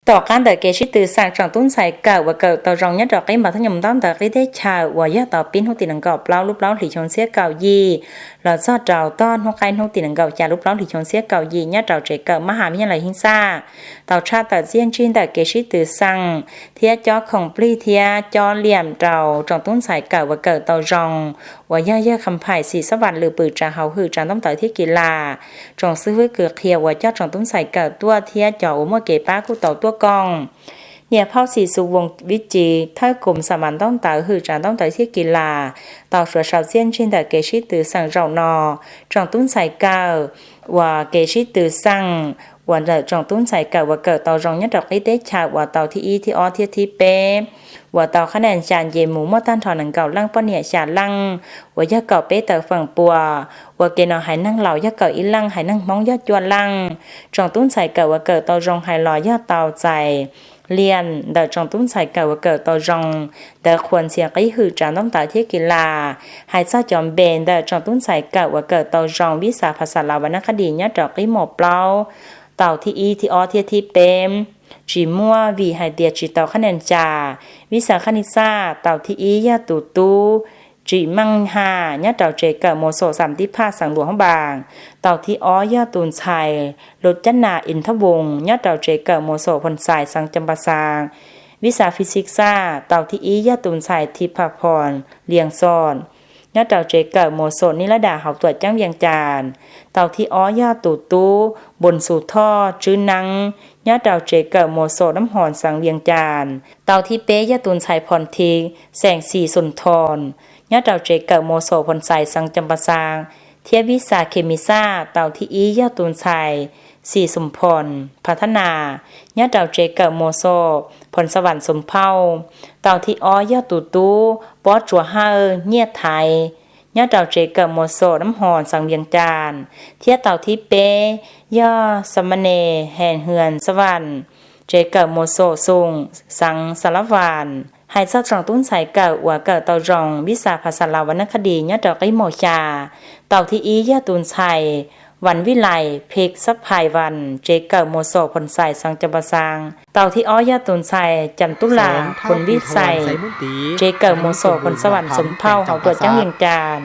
Tom qab ntawm kev sib tw xeem, tsoom tub ntxhais kawm uas kawm tau zoo nyob rau qib npab thab nyoom ntaub ntawv qib teb chaws uas yog tau pib hnub tim nees nkaum plaub lub plaub hlis xyoo txhiab kaum yim los txog rau tog hnub qaib hnub tim nees nkaum xya lub plaub hlis xyoo txhiab kaum yim nyob rau tsev kawm mab has vib nyaj lais hib xaj tau tshaj tawm txiaj ntsig ntawm kev sib tw xeem thiab cob khoom plig thiab cob liam rau tsoom tub ntxhais kawm uas kawm tau zoo uas yog yawg Kham Phais Xim Xab Vam Lwm Pwm Tsav hauv hwm tsav ntaub ntawv thiab kis las, tsoom xib hwb kws qhia uas coj tsoom tub ntxhais kawm tuaj thiab cov uas muaj kev pab kuj tau tuaj koom. Niam phauj Xim Xus Voos Vib Civ thawj koom xam mas ntaub ntawv hwm tsav ntaub ntawv thiab kis las tau suav sau txiaj ntsig ntawm kev sib tw xeem zaum no, tsoom tub ntxhais kawm uas kev sib tw xeem uas ntawm tsoom tub ntxhais kawm uas kawm tau zoo nyob rau qib teb chaws uas tau thib ib thib ob thiab thib peb uas tau qhab nees xya nce mus muaj tag nrho nees nkaum leej, poj niam xya leej, uas yog kaum peb tawm feem pua. Ua ke no haiv neeg laus yog kaum ib leej, haiv neeg Hmoob yog cuaj leej. Tsoom tub ntxhais kawm uas kawm tau zoo hais los yog tau txais liam ntawm tsoom tub ntxhais kawm uas kawm tau zoo ntawv qhuas ntxhias qib hwm tsav ntaub ntawv thiab kis las. Hais txog cov npe ntawm tsoom tub ntxhais kawm uas kawm tau zoo vib xas phas xas las vas nab qab dis nyob rau qib mos plaub tau thib ib thib ob thiab thib peb tsis muaj vim hais tias tsis tau qhab nees xya. Vib xas qhab nis xaj tau thib ib yog tus tub Tsim Meej Has nyob rau tsev kawm mos xom xam tib phaj xeev Luas Hoob Npas. Tau thib ob yog tus ntxhais Lus Cab Nas Ib Thab Voos nyob rau tsev kawm mos xom Phoo Xais xeev Cam Pa Xaas. Vib xas Phis Xis Xaj tau thib ib yog tus ntxhais Thi Phas Phos Lias Xos nyob rau tsev kawm mos xom Nis Lab Das hauv tuam ceeb Vias Cas. Tau thib ob yog tus tub Npos Xus Thoj Tswb Neeb nyob rau tsev kawm mos xom Nab Hos xeev Vias Cas. Tau thib peb yog tus ntxhais Phos Thi xeem Xis Xus Thos nyob rau tsev kawm mos xom Phoo Xais xeev Cam Pa Xaas. Thiab vib xas Khes Mis Xaj tau thib ib yog tus ntxhais Xis Xus Phos Phas Thab Nas nyob rau tsev kawm mos xom Phoo Xas Vas Xus Phauj. Tau thib ob yog tus tub Pob Tsuas Hawj Nyiaj Thaiv nyob rau tsev kawm mos xom Nab Hos xeev Vias Cas. Thiab tau thib peb yog Xas Mas Nes Hees Hwm Xas Vas tsev kawm mos xom Xoos xeev Xas Las Vas. Hais txog tsoom tub ntxhais kawm uas kawm tau zoo vib xas phas xas las vas nab qab dis nyob rau qib mos xya. Tau thib ib yog tus ntxhais Vas Vij Lais Phe Xab Phais Vas tsev kawm mos xom Phoo Xais xeev Cam Pa Xaas. Tau thib ob yog tus ntxhais Cam Tub Las Phoo Vij Xais tsev kawm mos xom Phoo Xas Vas Xus Phauj hauv tuam ceeb Vias Cas.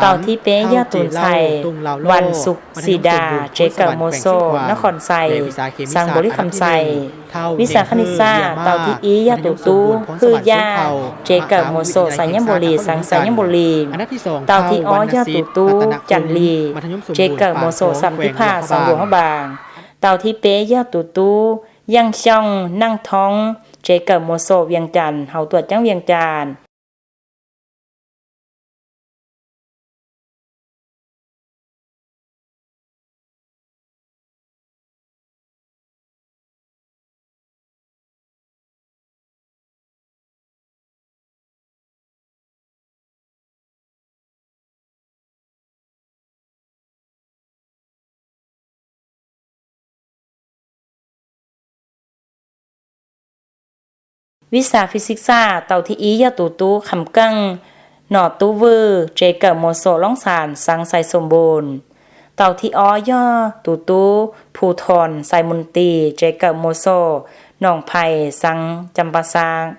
Tau thib peb yog tus ntxhais Vas Xus Xis Das tsev kawm mos xom Nab Khos Xais xeev Npaus Lis Kham Xais. Vib xas qhab nis xaj tau thib ib yog tus tub Hwj Yaj tsev kawm mos xom Xais Nyab Npaus Lis xeev Xais Nyab Npaus Lis. Tau thib ob yog tus tub Cas Lis tsev kawm mos xom xam tib phaj xeev Luas Hoob Npas. Tau thib peb yog tus tub Yeej Xyooj Neej Thoob tsev kawm mos xom Vias Cas hauv tuam ceeb Vias Cas. Vib xas Phis Xis Xaj tau thib ib yog tus tub Kham Keej Nom Tub Vwj tsev kawm mos xom Loob Xas xeev Xais Xoos Npus. Tau thib ob yog tus tub Phu Thos Xais Mus Tis tsev kawm mos xom Noom Phais xeev Cam Pa Xaas.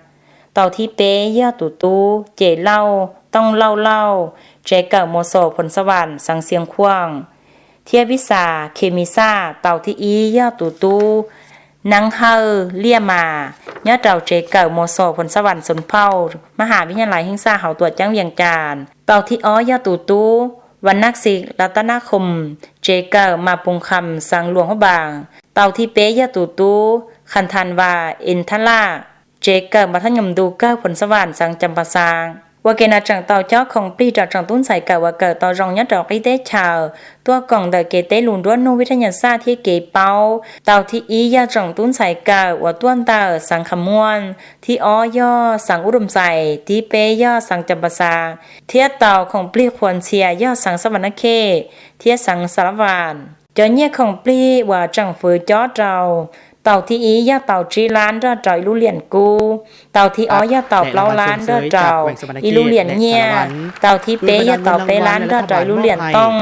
Tau thib peb yog tus tub Ces Lauj Tooj Lauj Lauj tsev kawm mos xom Phoo Xas Vas xeev Xias Khuam. Thiab vib xas Khes Mis Xaj tau thib ib yog tus tub Neeb Hawj Liaj Mas nyob rau tsev kawm mos xom Phoo Xas Vas Xus Phauj Mab Has Vib Nyaj Lais Hib Xaj hauv tuam ceeb Vias Cas. Tau thib ob yog tus tub Vas Nab Xis Las Tab Nab Khoos tsev kawm Mas Pus Kham xeev Luas Hoob Npas. Tau thib peb yog tus tub Khas Thas Vas Is Thas Laj tsev kawm npab thab nyoos ntu kawg Phoo Xas Vas xeev Cam Pa Xaas. Ua ke no tseem tau cob khoom plig rau tsoom tub ntxhais kawm uas kawm tau zoo nyob rau qib teb chaws tuaj koom ntawm kev teb lus nruab nug vij thaj nyas xaj thiab kev paub. Tau thib ib yog tsoom tub ntxhais kawm uas tuaj ntawm xeev Kham Muam, thib ob yog xeev Ub Dum Xais, thib peb yog xeev Cam Pa Xaas, thiab tau khoom plig qhuas ntxhias yog xeev Xas Vas Nab Khej thiab xeev Xas Las Vas. Cov nyiaj khoom plig uas tsoom fwv cob rau Tau thib ib yog tau tsib lab nrog rau ib lub liam kub, tau thib ob yog tau plaub lab nrog rau ib lub liam nyiaj, tau thib peb yog tau peb lab nrog rau ib lub liam tooj.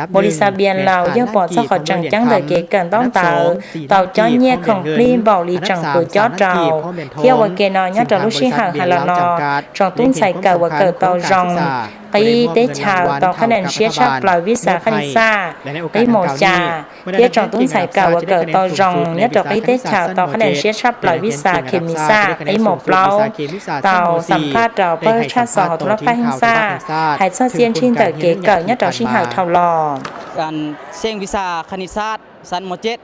Npaus lis xas Npias Laus yog pom txog qhov tseem ceeb ntawm kev kawm ntaub ntawv tau cob nyiaj khoom plig npaum li tseem kwv cob rau, thiab ua ke no nyob rau lub sij hawm hais los no, tsoom tub ntxhais kawm uas kawm tau zoo qib teb chaws tau qhab nim siab tshaj plaws vij xas khab nis xaj qib mus xya, thiab tsoom tub ntxhais kawm uas kawm tau zoo nyob rau qib teb chaws tau qhab nim siab tshaj plaws vij xas khe mis xaj qib mus plaub, tau xam phaj rau pawg tshaj xov hauv tus laj phaj heej xaj hais txog txiaj ntsig ntawm kev kawm nyob rau sij hawm dhau los. Xeej vij xas khab nis xaj xab mos ceb,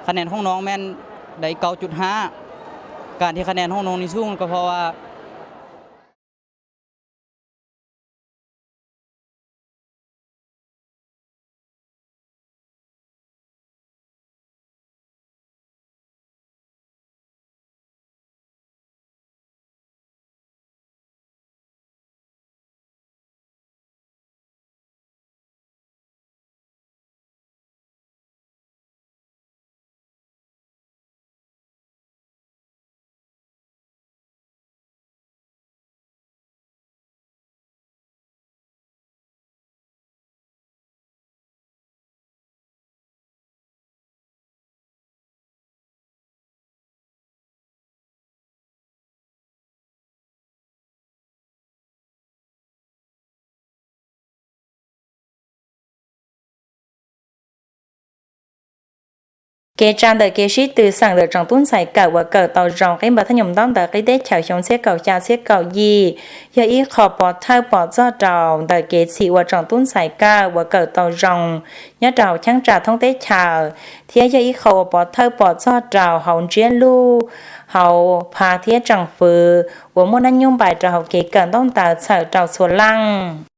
khab nim hoob noov meej dai kaum cuj hab, kas thi khab nim hoob noov ni xug ko pho a. Kev tsa ntawm kev sib tw xeem ntawm tsoom tub ntxhais kawm uas kawm tau zoo qib npawb thaj nyum ntaub ntawv qib teb chaws xyoo txhiab kaum xya txhiab kaum yim yog ib qho pov thawj pom txog rau ntawm kev txhim uas tsoom tub ntxhais kawm uas kawm tau zoo nyob rau hauv cheeb tsam thoob teb chaws, thiab yog ib qho uas pov thawj pom txog rau hauv ntsiab lus, hauv phav thiab tsoom fwv uas muaj nab nyob npais rau hauv kev kawm ntaub ntawv txhawm rau txhua leej.